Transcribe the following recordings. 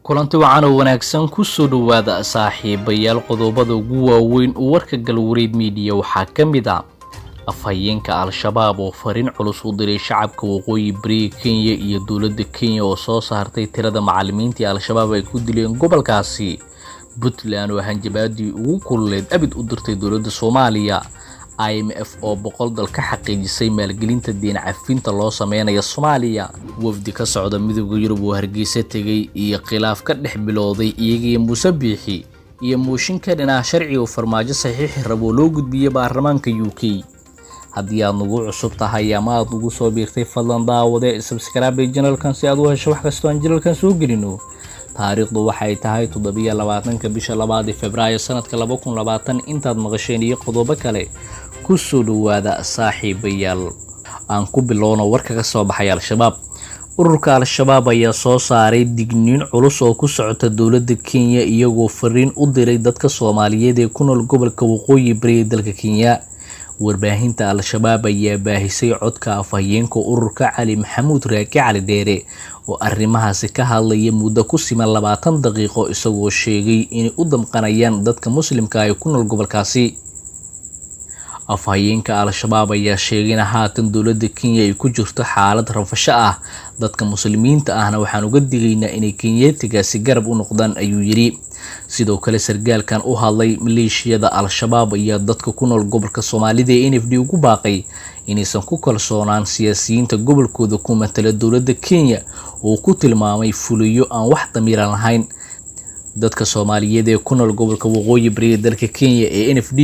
Kulanti wacan oo wanaagsan, kusoo dhowaada saaxiibayaal. Qodobada ugu waaweyn warka Galwareed Media waxaa ka mid ah afhayeenka Al-Shabaab oo fariin culus u diray shacabka waqooyi bariga Kenya, iyo dowladda Kenya oo soo saartay tirada macalimiintii Al-Shabaab ay ku dileen gobolkaasi. Puntland oo hanjabaadii ugu kululeed abid u dirtay dowladda Soomaaliya. IMF oo 100 dal ka xaqiijisay maalgelinta deen cafinta loo sameynaya Soomaaliya. Wafdi ka socda Midowda Yurub oo Hargeysa tegay, iyo khilaaf ka dhex bilowday iyagii Muuse Biixi, iyo mooshinka dhinaca sharciga oo Farmaajo saxiixi rabo loo gudbiyey baarlamaanka UK. Haddii aad nagu cusub tahay ama aad nagu soo biirtay, fadlan daawade subscribe channelkan si aad u hesho wax kastoo aan channelkan soo gelino. Taariikhdu waxay tahay 27-ka bisha labaad ee Febraayo sanadka 2020. Intaad maqasheen iyo qodobo kale kusoo dhowaada saaxiibayaal. Aan ku bilowno warka ka soo baxay Al-Shabaab. Ururka Al-Shabaab ayaa soo saaray digniin culus oo ku socota dowladda Kenya, iyagoo fariin u diray dadka Soomaaliyeed ee ku nool gobolka waqooyi bari ee dalka Kenya. Warbaahinta Al-Shabaab ayaa baahisay codka afhayeenka ururka, Cali Maxamuud Raaki Cali Dheere, oo arrimahaasi ka hadlaya muddo ku siman 20 daqiiqo, isagoo sheegay inay u damqanayaan dadka Muslimka ee ku nool gobolkaasi. Afhayeenka Al-Shabaab ayaa sheegay in haatan dowladda Kenya ay ku jirto xaalad rafasho ah. "Dadka Muslimiinta ahna waxaan uga digaynaa inay Kenyaatigaasi garab u noqdaan," ayuu yidhi. Sidoo kale sargaalkan u hadlay maleeshiyada Al-Shabaab ayaa dadka ku nool gobolka Soomaalida ee NFD ugu baaqay inaysan ku kalsoonaan siyaasiyiinta gobolkooda ku matala dowladda Kenya, oo ku tilmaamay fuliyo aan wax damiiran lahayn. Dadka Soomaaliyeed ee ku nool gobolka waqooyi bari ee dalka Kenya ee NFD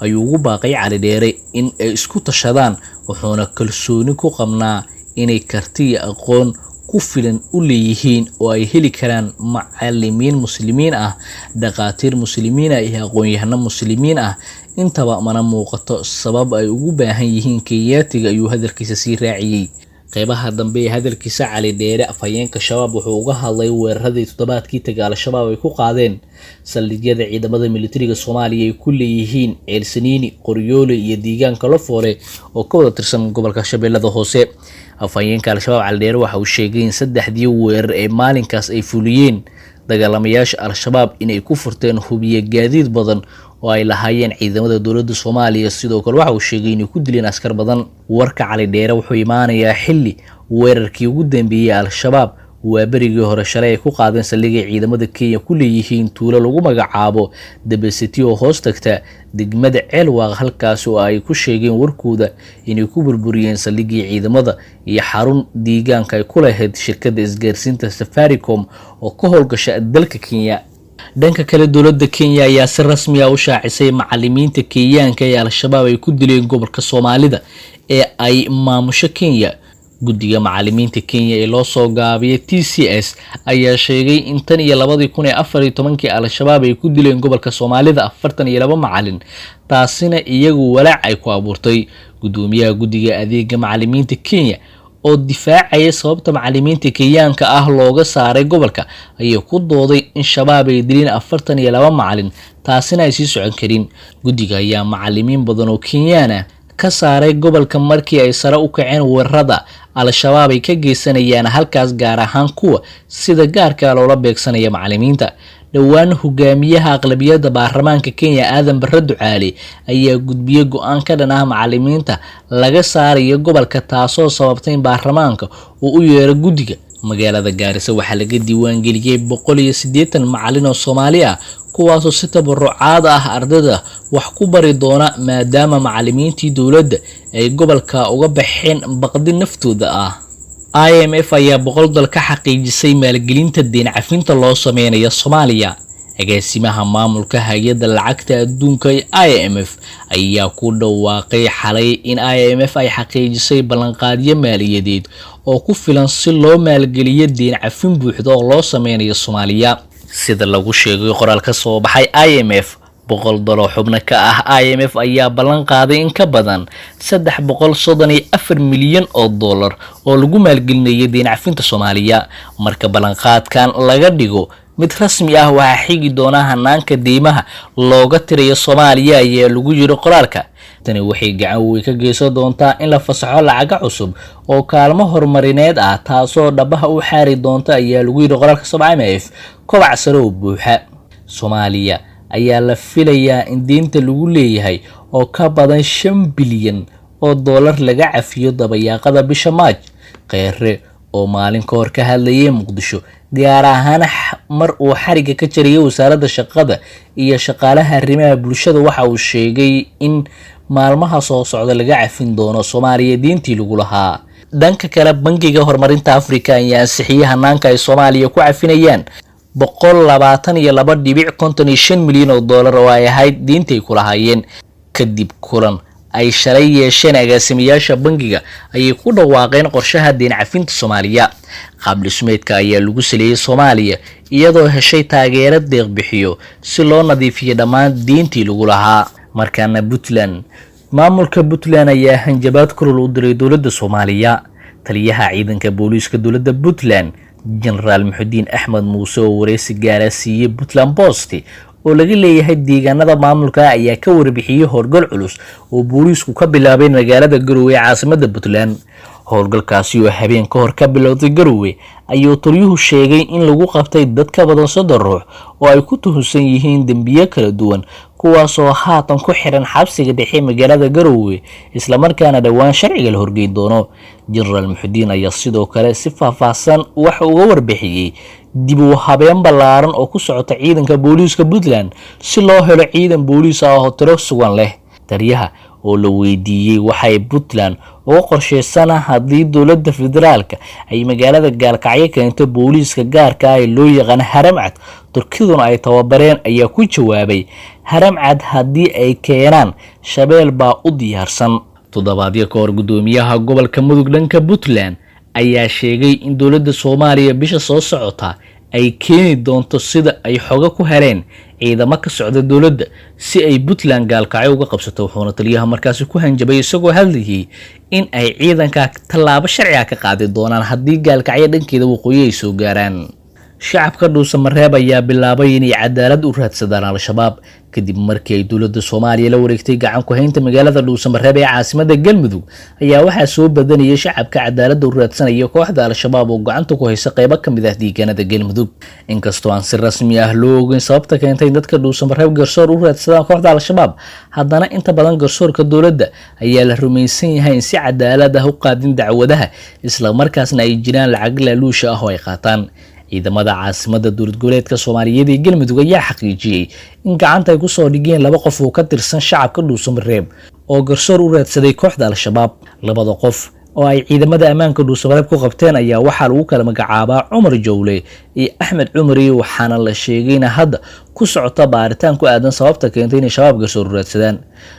ayuu ugu baaqay Cali Dheere in ay isku tashadaan, wuxuuna kalsooni ku qabnaa inay karti iyo aqoon ku filan u leeyihiin oo ay heli karaan macalimiin Muslimiin ah, dhakhaatiir Muslimiin ah iyo aqoon-yahano Muslimiin ah intaba, mana muuqato sabab ay ugu baahan yihiin Kenyaatiga, ayuu hadalkiisa sii raaciyey. Qeybaha dambe ee hadalkiisa Cali Dheere, afhayeenka Shabaab, wuxuu uga hadlay weeraradii toddobaadkii tagay Al-Shabaab ay ku qaadeen saldhigyada ciidamada militariga Soomaaliya ay ku leeyihiin Ceelsaniini, Qoryoole iyo deegaanka Lafoole oo ka wada tirsan gobolka Shabeellada Hoose. Afhayeenka Al-Shabaab Cali Dheere waxa uu sheegay in saddexdii weerar ee maalinkaas ay fuliyeen dagaalamayaasha Al-Shabaab inay ku furteen hubiye gaadiid badan oo ay lahaayeen ciidamada dowladda Soomaaliya. Sidoo kale waxa uu sheegay inay ku dileen askar badan. Warka Cali Dheere wuxuu imaanayaa xilli weerarkii ugu dambeeyey Al-Shabaab waa berigii hore shalay ay ku qaadeen saldhigay ciidamada Kenya ku leeyihiin tuulo lagu magacaabo Dabaseti oo hoos tagta degmada Ceelwaaq, halkaas oo ay ku sheegeen warkooda inay ku burburiyeen saldhigii ciidamada iyo xarun deegaanka ay ku lahayd shirkadda isgaarsiinta Safaricom oo ka howlgasha dalka Kenya. Dhanka kale, dowladda Kenya ayaa si rasmi ah u shaacisay macalimiinta Kenyaanka ee Al-Shabaab ay ku dileen gobolka Soomaalida ee ay maamusho Kenya. Guddiga macalimiinta Kenya ee loo soo gaabiyay TCS ayaa sheegay in tan iyo 2014-kii Al-Shabaab ay ku dileen gobolka Soomaalida 42 macalin, taasina iyagu walaac ay ku abuurtay. Guddoomiyaha guddiga adeega macalimiinta Kenya oo difaacaya sababta macalimiinta Kenyaanka ah looga saaray gobolka ayaa ku dooday in Shabaab ay dileen 42 macalin, taasina ay sii socon karin. Guddiga ayaa macalimiin badan oo Kenyaan ah ka saaray gobolka markii ay sare u kaceen weerarada Al-Shabaab ay ka geysanayaan halkaas, gaar ahaan kuwa sida gaarka loola beegsanaya macalimiinta. Dhowaan hogaamiyaha aqlabiyadda baarlamaanka Kenya, Aadan Barre Ducaale, ayaa gudbiyey go-aan ka dhan ah macalimiinta laga saarayo gobolka, taasoo sababtay in baarlamaanka uu u yeero guddiga. Magaalada Gaarisa waxaa laga diiwaangeliyey 180 macalin oo Soomaali ah, kuwaasoo si tabarucaad ah ardayda wax ku bari doona, maadaama macalimiintii dowladda ay gobolka uga baxeen baqdi naftooda ah. IMF ayaa 100 dal ka xaqiijisay maalgelinta deen cafinta loo sameynayo Soomaaliya. Agaasimaha maamulka hay-adda lacagta adduunka ee IMF ayaa ku dhawaaqay xalay in IMF ay xaqiijisay ballanqaadyo maaliyadeed oo ku filan si loo maalgeliyo deen cafin buuxda oo loo sameynayo Soomaaliya. Sida lagu sheegay qoraal ka soo baxay IMF, 100 dal oo xubno ka ah IMF ayaa ballan qaaday in ka badan 334 milyan oo dollar oo lagu maalgelinayo deen cafinta Soomaaliya. Marka ballanqaadkan laga dhigo Mid rasmi ah waxaa xigi doona hanaanka deymaha looga tirayo Soomaaliya, ayaa lagu yiri qoraalka. Tani waxay gacan weyn ka geysan doontaa in la fasaxo lacaga cusub oo kaalmo horumarineed ah, taasoo dhabaha u xaari doonta, ayaa lagu yiri qoraalka soo IMF, kobac sare oo buuxa. Soomaaliya ayaa la filayaa in deynta lagu leeyahay oo ka badan 5 bilyan oo dollar laga cafiyo dabayaaqada bisha Maaj. Kheyre oo maalin ka hor ka hadlayay Muqdisho, gaar ahaan mar uu xariga ka jariyay Wasaaradda Shaqada iyo Shaqaalaha Arrimaha Bulshada, waxa uu sheegay in maalmaha soo socda laga cafin doono Soomaaliya deyntii lagu lahaa. Dhanka kale, Bangiga Horumarinta Afrika ayaa ansixiyey hanaanka ay Soomaaliya ku cafinayaan 122.55 milyan oo dollar oo ay ahayd deyntii ay ku lahaayeen. Kadib kulan ay shalay yeesheen agaasimayaasha bangiga ayay ku dhawaaqeen qorshaha deyn cafinta Soomaaliya. Qaab dhismeedka ayaa lagu saleeyey Soomaaliya iyadoo heshay taageero deeq bixiyo si loo nadiifiyo dhammaan deyntii lagu lahaa. Markaana Puntland. Maamulka Puntland ayaa hanjabaad kulul u diray dowladda Soomaaliya. Taliyaha ciidanka booliiska dowladda Puntland, Jenaraal Muxudiin Axmed Muuse, oo wareysi gaara siiyey Puntland Post oo laga leeyahay deegaanada maamulka, ayaa ka warbixiyey howlgal culus oo booliisku ka bilaabeen magaalada Garowe ee caasimada Puntland. Howlgalkaasi oo habeen ka hor ka bilowday Garowe ayuu taliyuhu sheegay in lagu qabtay dad ka badan 30 ruux oo ay ku tuhunsan yihiin dembiyo kala duwan, kuwaasoo haatan ku xiran xabsiga dhexe magaalada Garowe, islamarkaana dhowaan sharciga la horgeyn doono. Jenaraal Muxudiin ayaa sidoo kale si faahfaahsan waxa uga warbixiyey dib u habeen ballaaran oo ku socota ciidanka booliiska Puntland si loo helo ciidan booliis ah oo tiro sugan leh. Taliyaha oo la weydiiyey waxay Puntland uga qorsheysana haddii dowladda federaalka ay magaalada Gaalkacyo keento booliiska gaarka ah ee loo yaqaan Haramcad, Turkiduna ay tababareen, ayaa ku jawaabay: "Haramcad haddii ay keenaan, shabeel baa u diyaarsan." Toddobaadyo ka hor, guddoomiyaha gobolka Mudug dhanka Puntland ayaa sheegay in dowladda Soomaaliya bisha soo socota ay keeni doonto, sida ay xogo ku heleen, ciidamo ka socda dowladda si ay Puntland Gaalkacyo uga qabsato, wuxuuna taliyaha markaasi ku hanjabay isagoo hadlayay in ay ciidanka tallaabo sharciga ka qaadi doonaan haddii Gaalkacyo dhankeeda waqooyi ay soo gaaraan. Shacabka Dhuusamareeb ayaa bilaabay inay cadaalad u raadsadaan Al-Shabaab kadib markii ay dowladda Soomaaliya la wareegtay gacan ku haynta magaalada Dhuusamareeb ee caasimada Galmudug. Ayaa waxaa soo badanayay shacabka cadaaladda u raadsanaya kooxda Al-Shabaab oo gacanta ku haysa qeybo ka mid ah deegaanada Galmudug. Inkastoo aan si rasmi ah loo ogeyn sababta keentay in dadka Dhuusamareeb garsoor u raadsadaan kooxda Al-Shabaab, haddana inta badan garsoorka dowladda ayaa la rumaysan yahay in si cadaalad ah u qaadin dacwadaha, islamarkaasna ay jiraan lacag laaluusha ah oo ay qaataan. Ciidamada caasimada dowlad goboleedka Soomaaliyeed ee Galmudug ayaa xaqiijiyey in gacanta ay kusoo dhigeen laba qof oo ka tirsan shacabka Dhuusamareeb oo garsoor u raadsaday kooxda Al-Shabaab. Labada qof oo ay ciidamada ammaanka Dhuusamareeb ku qabteen ayaa waxaa lagu kala magacaabaa Cumar Jowle iyo Axmed Cumari, waxaana la sheegay in hadda ku socota baaritaan ku aadan sababta keentay inay Shabaab garsoor u raadsadaan.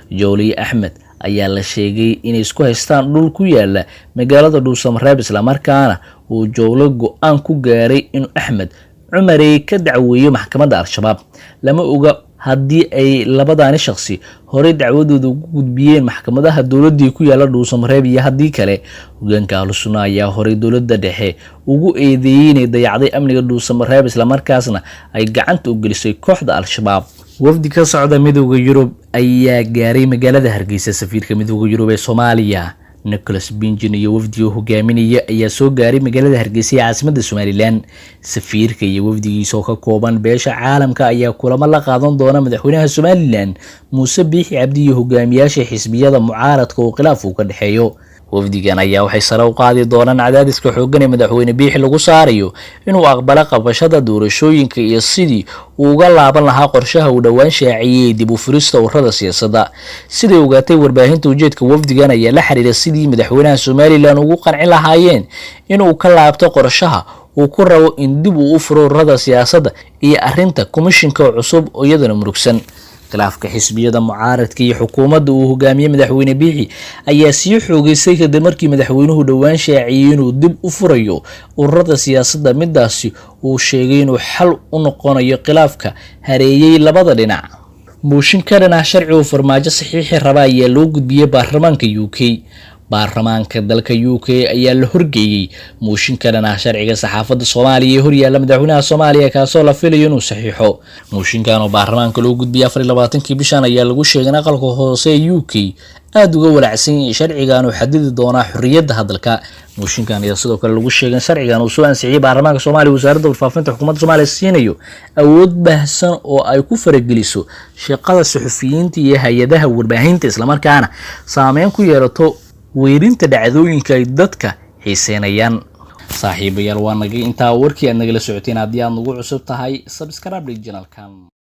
Jowle iyo Axmed ayaa la sheegay inay isku haystaan dhul ku yaala magaalada Dhuusamareeb, islamarkaana uu Jowlo go-aan ku gaaray inuu Axmed Cumarey ka dacweeyo maxkamadda Al-Shabaab. Lama oga haddii ay labadaani shaqsi horey dacwadooda ugu gudbiyeen maxkamadaha dowladdii ku yaala Dhuusamareeb iyo haddii kale. Hogaanka Ahlu Sunna ayaa horey dowladda dhexe ugu eedeeyey inay dayacday amniga Dhuusamareeb, islamarkaasna ay gacanta u gelisay kooxda Al-Shabaab. Wafdi ka socda Midowda Yurub ayaa gaaray magaalada Hargeysa. Safiirka Midowda Yurub ee Soomaaliya, Nicholas Bequelin, iyo wafdiga hogaaminaya ayaa soo gaaray magaalada Hargeysa ee caasimada Somaliland. Safiirka iyo wafdigiisa oo ka kooban beesha caalamka ayaa kulamo la qaadan doona madaxweynaha Somaliland Muuse Biixi Cabdi iyo hogaamiyaasha xisbiyada mucaaradka oo khilaaf uu ka dhexeeyo. Wafdigan ayaa waxay sare u qaadi doonaan cadaadiska xooggan ee madaxweyne Biixi lagu saarayo inuu aqbalo qabashada doorashooyinka iyo sidii uu uga laaban lahaa qorshaha uu dhowaan shaaciyey dib u furista ururada siyaasadda. Siday ogaatay warbaahinta, ujeedka wafdigan ayaa la xiriira sidii madaxweynaha Somaliland ugu qancin lahaayeen inuu ka laabto qorshaha uu ku rabo in dib uu u furo ururada siyaasadda iyo arrinta komishinka cusub oo iyaduna murugsan. Khilaafka xisbiyada mucaaradka iyo xukuumadda uu hogaamiyey madaxweyne Biixi ayaa sii xoogeysay kadib markii madaxweynuhu dhowaan shaaciyey inuu dib u furayo ururada siyaasadda, midaasi uu sheegay inuu xal u noqonayo khilaafka hareeyey labada dhinac. Mooshin ka dhan ah sharci uu Farmaajo saxiixi raba ayaa loo gudbiyey baarlamaanka UK. Baarlamaanka dalka UK ayaa la horgeeyey mooshinka dhanah sharciga saxaafadda Soomaaliya ee horyaalla madaxweynaha Soomaaliya, kaasoo la filayo inuu saxiixo. Mooshinkan oo baarlamaanka loo gudbiyay 24-kii bishan ayaa lagu sheegay in aqalka hoose ee UK aada uga walacsan yahay sharcigan uu xadidi doonaa xorriyadda hadalka. Mooshinkan ayaa sidoo kale lagu sheegay in sharcigan uu soo ansixiyey baarlamaanka Soomaaliya, wasaaradda warfaafinta xukuumadda Soomaaliya siinayo awood baahsan oo ay ku farageliso shaqada suxufiyiinta iyo hay-adaha warbaahinta, islamarkaana saameyn ku yeelato weerinta dhacdooyinka ay dadka xiiseynayaan. Saaxiibayaal, waa nagay intaa warkii aad nagala socoteen. Haddii aad nagu cusub tahay, subscribe channelkan.